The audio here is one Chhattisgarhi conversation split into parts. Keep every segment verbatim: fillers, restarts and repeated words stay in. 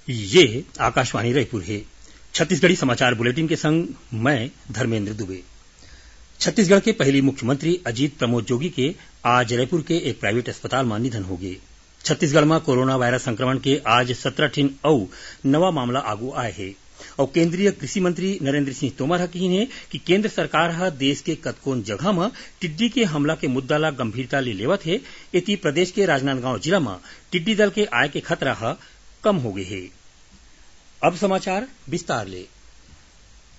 ये आकाशवाणी रायपुर हे। छत्तीसगढ़ी समाचार बुलेटिन के संग मैं धर्मेंद्र दुबे। छत्तीसगढ़ के पहिली मुख्यमंत्री अजीत प्रमोद जोगी के आज रायपुर के एक प्राइवेट अस्पताल म निधन होगे। छत्तीसगढ़ म कोरोना वायरस संक्रमण के आज सत्रह ठिन अउ नवा मामला आगू आए हे। अउ केंद्रीय कृषि मंत्री नरेंद्र सिंह तोमर ह किहीन हे कि केंद्र सरकार ह देश के कतकोन जगह म टिड्डी के हमला के मुद्दा ला गंभीरता ले लेवत हे। एती प्रदेश के राजनांदगांव जिला म टिड्डी दल के आए के खतरा ह कम होगे हे। अब समाचार विस्तार ले।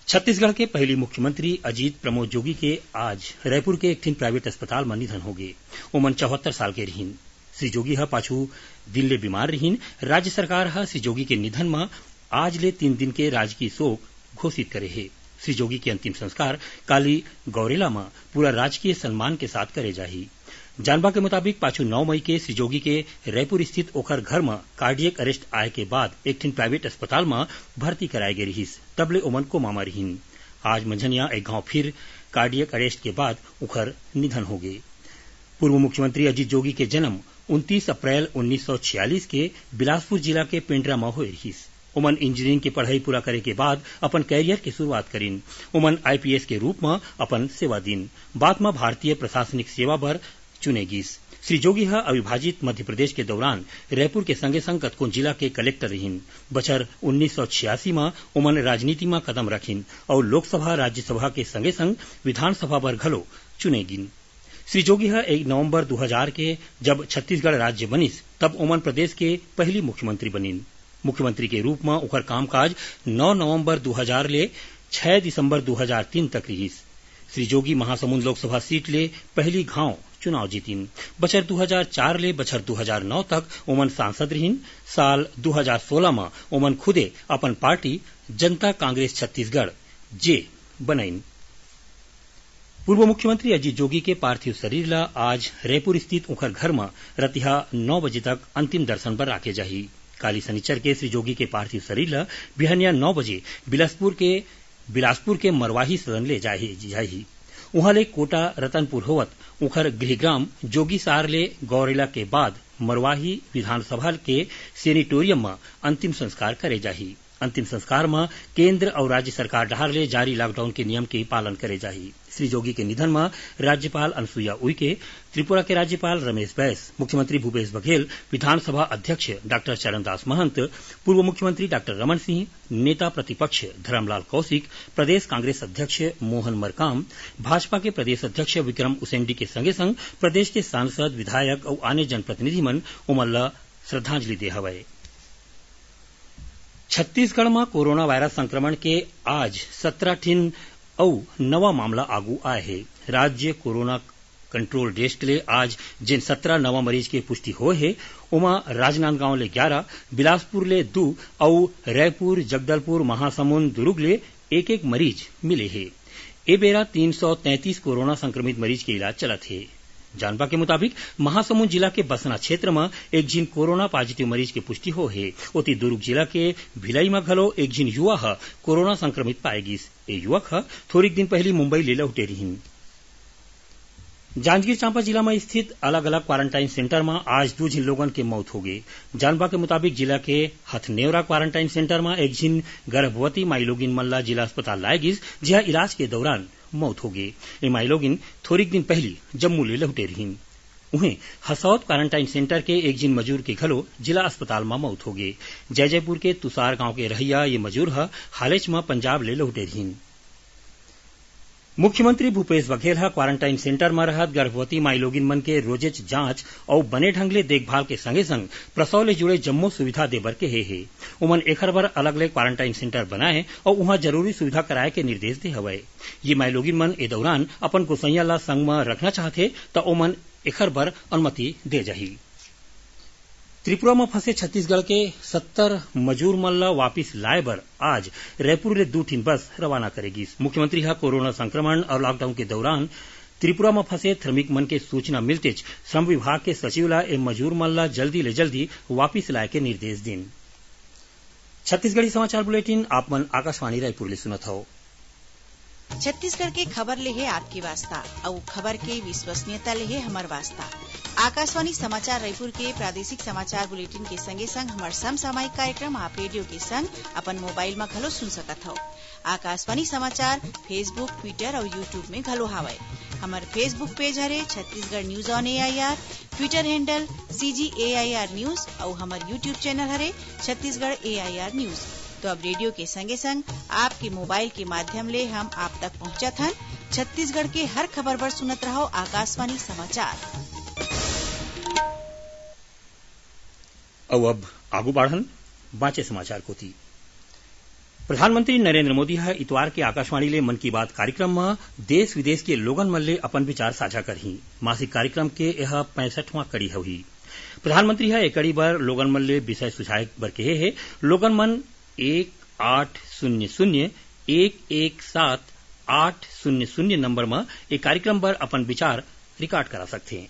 छत्तीसगढ़ के पहिली मुख्यमंत्री अजीत प्रमोद जोगी के आज रायपुर के एक ठिन प्राइवेट अस्पताल म निधन होगे। ओमन चौहत्तर साल के रिहीन। श्री जोगी ह पाछू दिन ले बीमार रिहीन। राज्य सरकार ह श्री जोगी के निधन म आज ले तीन दिन के राजकीय शोक घोषित करे हे। श्री जोगी के अंतिम संस्कार काली गौरेला म पूरा राजकीय सम्मान के साथ करे जाही। जानबा के मुताबिक, पाछू नौ मई के श्री जोगी के रायपुर स्थित ओखर घर म कार्डियक अरेस्ट आए के बाद एक ठिन प्राइवेट अस्पताल म भर्ती कराए गे रिहिस, तब ले ओमन कोमा म रिहिन। आज मंझनिया एक घांव फिर कार्डियक अरेस्ट के बाद उखर निधन होगे। पूर्व मुख्यमंत्री अजीत जोगी के जन्म उनतीस अप्रैल उन्नीस सौ छियालीस के बिलासपुर जिला के पेंड्रा म होए रिहिस। ओमन इंजीनियरिंग के पढ़ाई पूरा करे के बाद अपन कैरियर के शुरुआत करिन। ओमन आईपीएस के रूप म अपन सेवा दिन। बाद म भारतीय प्रशासनिक सेवा बर चुने गिस। श्री जोगी ह अविभाजित मध्य प्रदेश के दौरान रायपुर के संगे संग कतकोन जिला के कलेक्टर रिहिन। बछर उन्नीस सौ छियासी म ओमन राजनीति म कदम रखिन अउ लोकसभा, राज्यसभा के संगे संग विधानसभा बर घलो चुने गिन। श्री जोगी ह एक नवंबर दू हजार के जब छत्तीसगढ़ राज्य बनिस, तब ओमन प्रदेश के पहिली मुख्यमंत्री बनिन। मुख्यमंत्री के रूप म ओखर कामकाज नौ नवंबर दू हजार ले छह दिसंबर दू हजार तीन तक रिहिस। श्री जोगी महासमुंद लोकसभा सीट ले पहिली घांव चुनाव जीतिन। बछर दू हजार चार ले बछर दू हजार नौ तक ओमन सांसद रिहिन। साल दू हजार सोलह म ओमन खुदे अपन पार्टी जनता कांग्रेस छत्तीसगढ़, जे, बनाइन। पूर्व मुख्यमंत्री अजीत जोगी के पार्थिव शरीर ल आज रायपुर स्थित उंखर घर म रतिहा नौ बजे तक अंतिम दर्शन बर राखे जाही। काली सनिचर के श्री जोगी के पार्थिव शरीर ल बिहनिया नौ बजे बिलासपुर के, बिलासपुर के मरवाही सदन ले जाही, जाही। उहां ले कोटा रतनपुर होवत उंखर गृहग्राम जोगीसार ले गौरेला के बाद मरवाही विधानसभा के सेनेटोरियम म अंतिम संस्कार करे जाही। अंतिम संस्कार म केंद्र अउ राज्य सरकार डहार ले जारी लॉकडाउन के नियम के पालन करे जाही। श्री जोगी के निधन म राज्यपाल अनुसुईया उइके, त्रिपुरा के राज्यपाल रमेश बैस, मुख्यमंत्री भूपेश बघेल, विधानसभा अध्यक्ष डॉक्टर चरणदास महंत, पूर्व मुख्यमंत्री डॉक्टर रमन सिंह, नेता प्रतिपक्ष धरमलाल कौशिक, प्रदेश कांग्रेस अध्यक्ष मोहन मरकाम, भाजपा के प्रदेश अध्यक्ष विक्रम उसेंडी के संगे संग प्रदेश के सांसद, विधायक अउ आने जनप्रतिनिधि मन ओमन ल श्रद्धांजलि दे हवय। छत्तीसगढ़ म कोरोना वायरस संक्रमण के आज सत्रह ठिन अउ नवा मामला आगू आए हे। राज्य कोरोना कंट्रोल डेस्क ले आज जेन सत्रह नवा मरीज के पुष्टि होए हे, ओमा राजनांदगांव ले ग्यारह, बिलासपुर ले दू अउ रायपुर, जगदलपुर, महासमुंद, दुरूग ले एक-एक मरीज मिले हे। ए बेरा तीन सौ तैंतीस कोरोना संक्रमित मरीज के इलाज चलत हे। जानबा के मुताबिक, महासमुंद जिला के बसना क्षेत्र म एक झिन कोरोना पॉजिटिव मरीज के पुष्टि होए हे। ओती दुरूग जिला के भिलाई म घलो एक झिन युवा ह कोरोना संक्रमित पाए गिस। ए युवक ह थोरिक दिन पहिली मुंबई ले लहुटे रिहिन। जांजगीर चांपा जिला म स्थित अलग-अलग क्वारंटाइन सेंटर म आज दू झिन लोगन के मौत होगे। जानबा के मुताबिक, जिला के हथनेवरा क्वारंटाइन सेंटर म एक झिन गर्भवती माईलोगिन मन ला जिला अस्पताल लाए गिस, जिहां इलाज के दौरान मौत होगे। ए माईलोगिन थोरिक दिन पहिली जम्मू ले लहुटे रिहिन। उहें, हसौद क्वारंटाइन सेंटर के एक झिन मजूर के घलो जिला अस्पताल म मौत होगे। जैजैपुर के तुसार गांव के रहइया ये मजूर ह हालेच म पंजाब ले लहुटे रिहिन। मुख्यमंत्री भूपेश बघेल ह क्वारंटाइन सेंटर म रहत गर्भवती माईलोगिन मन के रोजेच जांच अउ बने ढंग ले देखभाल के संगे-संग प्रसव ले जुड़े जम्मो सुविधा देबर केहे हे। उमन एखर बर अलग ले क्वारंटाइन सेंटर बनाए अउ उहां जरूरी सुविधा कराए के निर्देश दे हवय। ये माईलोगिन मन ए दौरान अपन गोसैया ला संग म रखना चाहथे, त ओमन एखर बर अनुमति दे जाही। त्रिपुरा म फंसे छत्तीसगढ़ के सत्तर मजूर मन ल वापिस लाए बर आज रायपुर ले दू ठिन बस रवाना करे गिस। मुख्यमंत्री ह कोरोना संक्रमण अउ लॉकडाउन के दौरान त्रिपुरा म फंसे श्रमिक मन के सूचना मिलतेच श्रम विभाग के सचिव ल ए मजूर मन ल जल्दी ले जल्दी वापिस लाए के निर्देश दिन। छत्तीसगढ़ी समाचार बुलेटिन आप मन आकाशवाणी रायपुर ले सुनत हव। छत्तीसगढ़ के खबर ले हे आपके वास्ता, अउ खबर के विश्वसनीयता ले हे हमर वास्ता। आकाशवाणी समाचार रायपुर के प्रादेशिक समाचार बुलेटिन के संगे संग हमर समसामयिक कार्यक्रम आप रेडियो के संग अपन मोबाइल म घलो सुन सकत हव। आकाशवाणी समाचार Facebook, Twitter अउ YouTube में घलो हावय। हमर Facebook page हरे Chhattisgarh News on A I R, Twitter handle C G A I R News अउ हमर YouTube channel हरे Chhattisgarh A I R News। तो अब रेडियो के संगे संग आपके मोबाइल के माध्यम ले हम आप तक पहुंचत हन। छत्तीसगढ़ के हर खबर बर सुनत रहव आकाशवाणी समाचार। अउ अब आगू बाढ़न बांचे समाचार कोति। प्रधानमंत्री नरेंद्र मोदी ह इतवार के आकाशवाणी ले मन की बात कार्यक्रम म देश विदेश के लोगन मन ले अपन विचार साझा करही। मासिक कार्यक्रम के एह पैंसठवां कड़ी होही। प्रधानमंत्री ह ए कड़ी बर लोगन मन ले विषय सुझाए बर कहे हे। लोगन मन एक आठ शून्य शून्य एक एक सात आठ शून्य शून्य नंबर म ए कार्यक्रम बर अपन विचार रिकॉर्ड करा सकथे।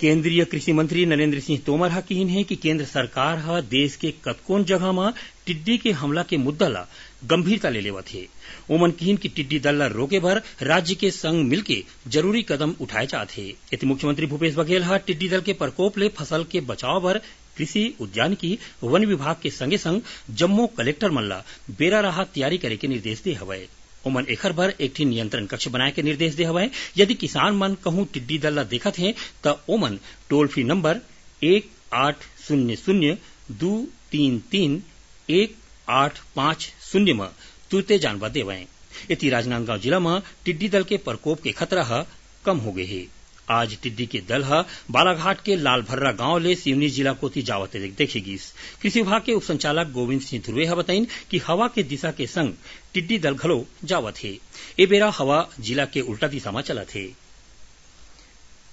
केंद्रीय कृषि मंत्री नरेंद्र सिंह तोमर ह किहिन हे कि केंद्र सरकार ह देश के कतकोन जगह म टिड्डी के हमला के मुद्दा ल गंभीरता ले लेवत हे। ओमन किहिन कि टिड्डी दल ल रोके बर राज्य के संग मिलके जरूरी कदम उठाए जात हे। एती मुख्यमंत्री भूपेश बघेल ह टिड्डी दल के प्रकोप ले फसल के बचाव बर कृषि, उद्यानिकी, वन विभाग के संगे संग जम्मो कलेक्टर मन ल बेरा राहत तैयारी करे के निर्देश दे हवय। ओमन एखर बर एक ठिन नियंत्रण कक्ष बनाए के निर्देश दे हवय। यदि किसान मन कहूं टिड्डी दल ल देखत हें, त ओमन टोल फ्री नंबर एक आठ शून्य शून्य दू तीन तीन एक आठ पाँच शून्य म तुरते जानबा देवय। एती राजनांदगांव जिला म टिड्डी दल के प्रकोप के खतरा ह कम हो गे हे। आज टिड्डी के दल ह बालाघाट के लालभर्रा गांव ले सिवनी जिला कोति जावत दे-, देखे गिस। कृषि विभाग के उप संचालक गोविंद सिंह ध्रुवे ह बताइन कि हवा के दिशा के संग टिड्डी दल घलो जावत हे। ए बेरा हवा जिला के उल्टा दिशा म चलत हे।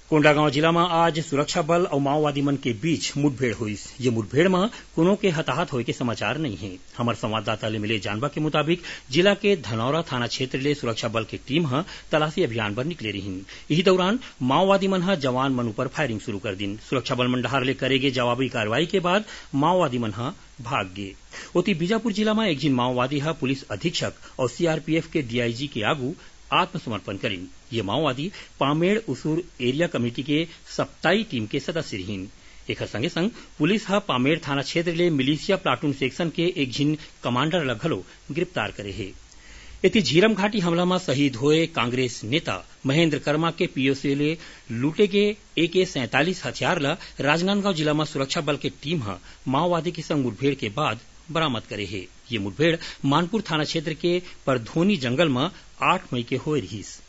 कोंडागांव जिला म आज सुरक्षा बल अउ माओवादी मन के बीच मुठभेड़ होइस। ये मुठभेड़ म कोनो के हताहत होए के समाचार नइ हे। हमर संवाददाता ले मिले जानबा के मुताबिक, जिला के धनौरा थाना क्षेत्र ले सुरक्षा बल के टीम ह तलाशी अभियान बर निकले रिहिन। इही दौरान माओवादी मन ह जवान मन ऊपर फायरिंग शुरू कर दिन। सुरक्षा बल मन डहार ले करे गे जवाबी कार्रवाई के बाद माओवादी मन ह भाग गे। ओती, बीजापुर जिला म एक झिन माओवादी ह पुलिस अधीक्षक अउ सीआरपीएफ के डीआईजी के आगू आत्मसमर्पण करिन। ये माओवादी पामेड़ उसूर एरिया कमेटी के सप्ताई टीम के सदस्य रिहिन। एखर संगे संग पुलिस ह पामेड़ थाना क्षेत्र ले मिलिशिया प्लाटून सेक्शन के एक झिन कमांडर ल घलो गिरफ्तार करे हे। एती, झीरम घाटी हमला म शहीद होए कांग्रेस नेता महेंद्र कर्मा के पीओसी ले लूटे गे एके सैंतालीस हथियार ल राजनांदगांव जिला म सुरक्षा बल के टीम ह माओवादी के संग मुठभेड़ के बाद बरामद करे हे। ये मुठभेड़ मानपुर थाना क्षेत्र के परधोनी जंगल म आठ मई के होए रिहिस।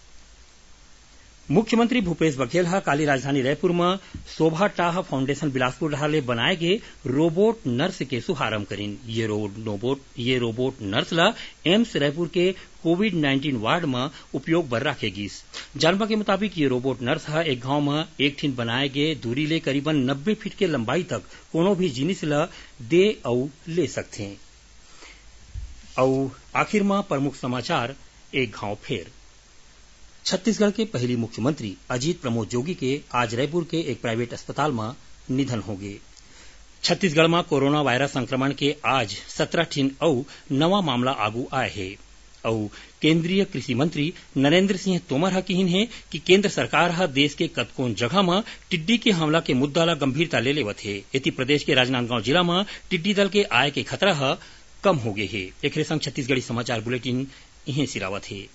मुख्यमंत्री भूपेश बघेल ह काली राजधानी रायपुर म शोभा टाह फाउंडेशन बिलासपुर डहार ले बनाए गे रोबोट नर्स के शुभारंभ करिन। ये रो-, रोबोट, ये रोबोट नर्स ल एम्स रायपुर के कोविड नाइंटीन वार्ड म उपयोग बर राखे गिस। जानबा के मुताबिक, ये रोबोट नर्स ह एक घांव म एक ठिन बनाए गे दूरी ले करीबन नब्बे फीट के लंबाई तक कोनो भी जिनिस ल दे अउ ले सकथे। अउ आखिर म प्रमुख समाचार एक घांव फेर। छत्तीसगढ़ के पहिली मुख्यमंत्री अजीत प्रमोद जोगी के आज रायपुर के एक प्राइवेट अस्पताल म निधन होगे। छत्तीसगढ़ म कोरोना वायरस संक्रमण के आज सतरा ठिन अउ नवा मामला आगू आए हे। अउ केंद्रीय कृषि मंत्री नरेंद्र सिंह तोमर ह किहिन हे कि केंद्र सरकार ह देश के कतकोन जगह म टिड्डी के हमला के मुद्दा ल गंभीरता ले लेवत हे। एती, प्रदेश के राजनांदगांव जिला म टिड्डी दल के आए के खतरा ह कम हो गे हे। एखरे संग छत्तीसगढ़ी समाचार बुलेटिन इहें सिरावत हे।